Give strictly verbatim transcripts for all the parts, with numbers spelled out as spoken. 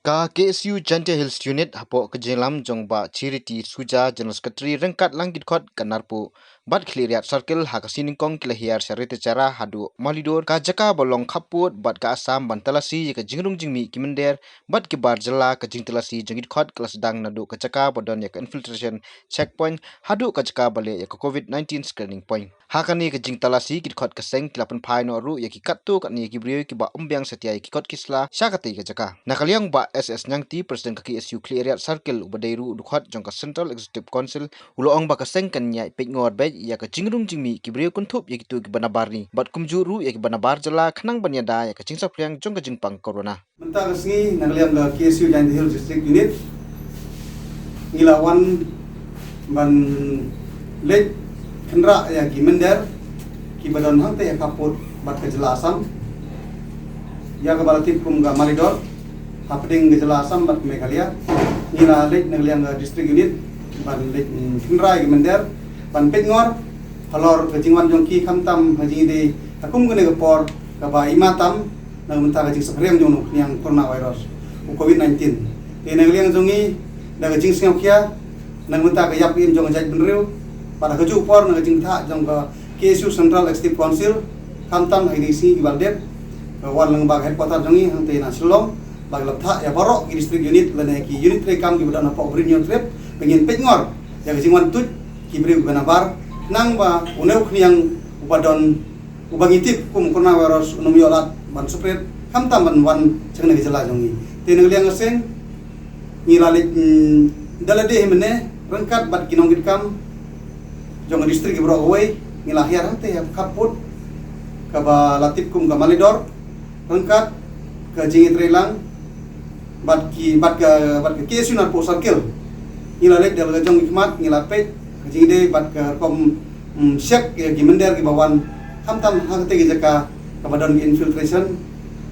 Ka K S U Jaintia Hills Unit hapoh ka jinglam jong Bah Charity Suja, General Secretary, ryngkat lang ki dkhot ka Narpuh bad Khliehriat Circle ha ka sngi Nyngkong ki la hiar sha Retacherra haduh Malidur, ka jaka ba long khappud bad ka Assam, ban talasi ïa ka jingrung jingmih ki mynder bad ki bar jylla. Ka jingtalasi jong ki dkhot ka la sdang naduh ka jaka ba don ïa ka infiltration checkpoint haduh ka jaka ba leh ïa ka COVID nineteen screening point. Ha kane ka jingtalasi, ki dkhot ka seng ki la pynphai noh ruh ïa ki katto katne ki briew kiba ym biang satia ïa ki kot ki sla sha katei ka jaka. Na ka liang Bah S S Nangti, President ka K S U Khliehriat Circle, uba dei ruh u dkhot jong ka Central Executive Council, u la ong ba ka seng kan ïai peitngor beit ïa ka jingrung jingmih ki briew kynthup ïa kito kiba nabar ri, bad kumjuh ruh ïa kiba nabar jylla, khnang ban ïada ïa ka jingsaphriang jong ka jingpang corona. Mynta ka sngi, na ka liang ka K S U Jaintia Hills District Unit, ngi la wan ban leit khynra ïa ki mynder kiba don hangtei ha khappud bad ka jylla Assam, ïa kaba la tip kum ka Malidur, hapdeng ka jylla Assam bad Meghalaya. Ngi la leit na ka liang ka District Unit ban leit, mm, khynra ïa ki mynder, ban peitngor halor ka jingwan jong ki, khamtam ha jingïadei ha kum kane ka por kaba ima tam na ka bynta ka jingsaphriang jong u khñiang coronavirus, u COVID nineteen. Te na ka liang jong ngi, da ka jingsngewkhia na ka bynta ka ïap ka im jong ka jaitbynriew, bad ha kajuh por na ka jingthah jong ka K S U Central Executive Council, khamtam ha kine ki sngi kiba la dep, ka wan lyngba ka headquarter jong ngi hangtei na Shillong, ba ki la thah ïa baroh ki District Unit lane ki unit treikam kiba don hapoh Bri Hynñiewtrep, ba ngin peitngor ïa ka jingwan tuid ki briew kiba nabar, khnang ba une u khñiang uba don, uba ngi tip kum coronavirus, un ym ïoh lad ban spread, khamtam ban wan sha kane ka jylla jong ngi. Te na ka liang ka seng, ngi la leit, mm, da lade hi mynne ryngkat bad ki nongkitkam jong ka district baroh kawei, ngi la hiar hangtei ha khappud kaba la tip kum ka Malidur, ryngkat ka jingïatreilang bad ki, bad ka, bad ka K S U Narpuh Circle. Ngi la leit da la ka jong ki khmat, ngi la peit ka jingïadei bad ka rukom, mm, check ïa ki mynder kiba wan, khamtam ha katei ka jaka kaba don ki infiltration,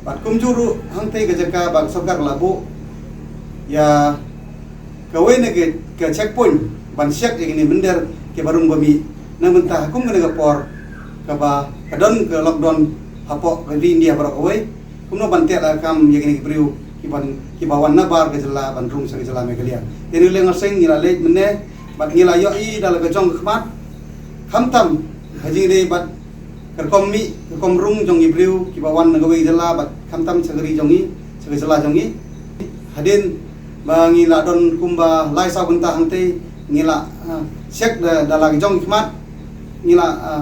bad kumjuh ruh hangtei ka jaka ba ka sorkar la buh ïa kawei na ka, ka checkpoint ban check ïa kine mynder kiba rung ba mih, na ka bynta ha kum kane ka por kaba ka don ka lockdown hapoh ka ri India baroh kawei, kumno ban teh lakam ïa kine ki briew kiban, kiba wan nabar ka jylla ban rung sha ka jylla Meghalaya. Te na ka liang ka seng, ngi la leit mynne bad ngi la ïohi da la ka jong ka khmat, khamtam ha jingïadei bad ka rukom mih, ka rukom rung jong ki briew kiba wan na kawei ka jylla bad khamtam sha ka ri jong ngi, sha ka jylla jong ngi. Hadien ba ngi la don kumba lai saw kynta hangtei, ngi la, ah, check da, da la ka jong ki khmat, ngi la, ah,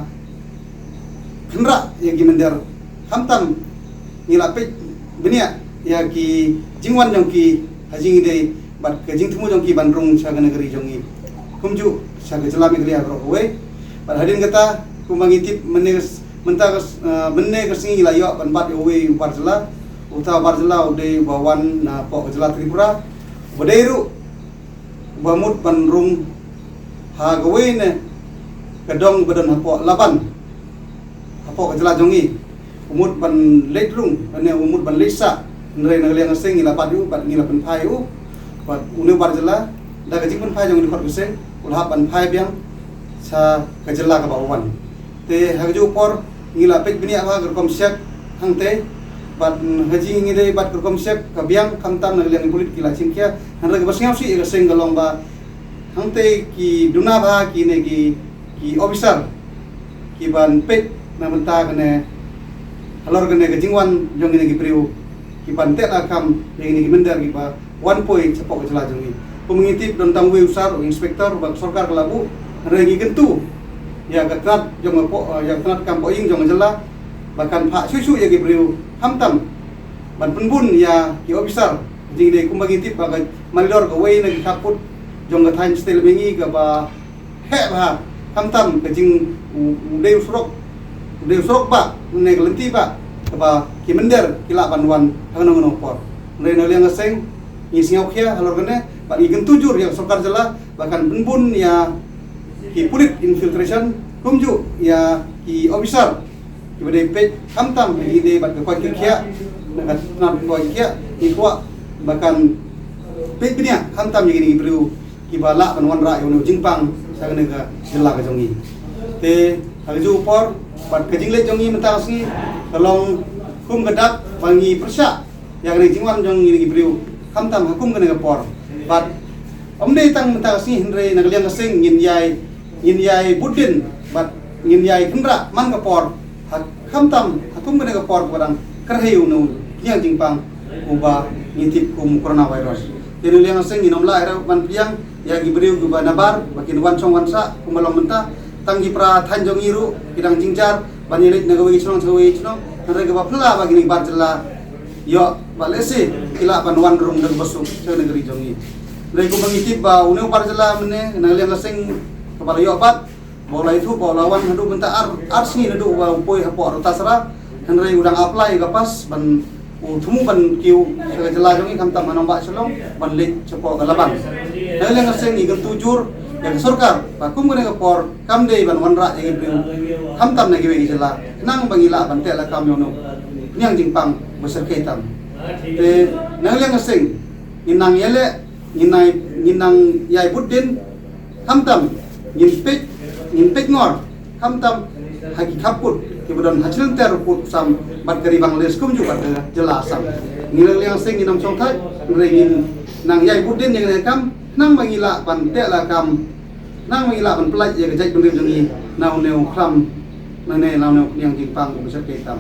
khynra ïa ki mynder, khamtam ngi la peit bniah ïa ki jingwan jong ki ha jingïadei bad ka jingthmu jong ki ban rung sha kane ka ri jong ngi, kumjuh sha ka jylla Meghalaya baroh kawei. Bad hadien kata, kumba ngi tip mynne ka s-, mynta ka s-, ah, mynne ka sngi ngi la ïoh ban bat ïa uwei u bar jylla. Uta u bar jylla u dei uba wan napoh ka jylla Tripura, uba dei ruh uba mut ban rung ha kawei na ka dong ba don hapoh Laban, hapoh ka jylla jong ngi. U mut ban leit rung, lane u mut ban leit sah, hynrei na ka liang ka seng ngi la bat ïa u bad ngi la pynphai ïa u. Bad une u bar jylla, da ka jingpynphai jong u dkhot ka seng, u la hap ban phai biang sha ka jylla kaba u wan. Te ha kajuh ka por ngi la peit bniah bha ka rukom check hangtei, bad, mm, ha jingïadei bad ka rukom check ka biang, khamtam na ka liang ki pulit ki la shim khia, hynrei kaba sngewsih ïa ka seng ka long ba hangtei ki duna bha kine ki, ki officer kiban peit na bynta kane, halor kane ka jingwan jong kine ki briew kiban teh lakam ïa kine ki mynder kiba wan poi shapoh ka jylla jong ngi. Kum ngi tip, don tang uwei u sar, u inspector ba ka sorkar ka la buh, hynrei ngi kyntu ïa ka tnat jong ka poh, ïa ka tnat kam poh ïing jong ka jylla ba kan phah shuh shuh ïa ki briew, khamtam ban pynbun ïa ki officer. Jingdei kumba ngi tip ba ka Malidur kawei na ki khappud jong ka thaiñ Shatei Lyngba Mihngi kaba heh bha, khamtam ka jing u, u dei u surok, u dei u surok bah, ne ka lynti bah, kaba ki mynder ki lah ban wan ha kano kano ka por. Hynrei na ka liang ka seng ngi sngewkhia halor kane, bad ngi kyntu jur ïa ka sorkar jylla ba kan pynbun ïa ki pulit infiltration, kumjuh ïa ki officer kiba dei peit, khamtam ïa kine bad ka koit ka khiah, na ka tnat koit ka khiah, ngi kwah ba kan peit bniah khamtam ïa kine ki briew kiba lah ban wanrah ïa une u jingpang sha kane ka jylla ka jong ngi. Te ha kajuh ka por, bad ka jingleit jong ngi mynta ka sngi ka long kum ka dak ba ngi pyrshah ïa kane ka jingwan jong ngi, ngi ki briew Khamtam ha kum kane ka por. Bad ym dei tang mynta ka sngi hynrei na ka liang ka seng ngin ïai, ngin ïai bud dien bad ngin ïai kynrah man ka por. Ha, khamtam ha kum kane ka por ba dang kyrhai une u khñiang jingpang uba ngi tip kum coronavirus. Te na ka liang ka seng ngin ym lah ruh ban pdiang ïa ki briew kiba nabar ba kin wan shong wan sah kumba long mynta. Tang ki para thaiñ jong ngi ruh ki dang jynjar ban ïaleit na kawei ka shnong sha kawei ka shnong. Hynrei kaba phylla ba kine ki bar jylla ïoh ba lehse ki lah ban wan rung da kaba suk sha ka nagri jong ngi. Hynrei kumba ngi tip ba une u bar jylla mynne na ka liang ka seng kaba la ïoh bat ba u la ïathuh ba u la wan haduh mynta ar, ar sngi naduh ba u poi hapoh Rohtasarah. Hynrei u dang apply ka pass ban u thmu ban kiew sha ka jylla jong ngi khamtam ha nongbah Shillong ban leit shapoh ka Laban. Na ka liang ka seng ngi kyntu jur ïa ka sorkar ba kum kane ka por kam dei ban wanrah ïa ki briew khamtam na kiwei ki jylla khnang ba ngi lah ban teh lakam ïa une u khñiang jingpang ba shyrkhei tam. Te na ka liang ka seng ngin nang ïaleh, ngin nang, ngin nang ïai bud dien khamtam ngin peit, ngin peit ngor khamtam ha ki khappud kiba don ha jylliew ter u pud Assam bad ka ri Bangladesh kumjuh bad ka jylla Assam. Ngi na ka liang ka seng ngin ym shongthait hynrei ngin nang ïai bud dien ïa kane ka kam khnang ba ngi lah ban teh lakam, khnang ba ngi lah ban pyllait ïa ka jaitbynriew jong ngi na une u khlam, na une, na une u khñiang jingpang ba shyrkhei tam.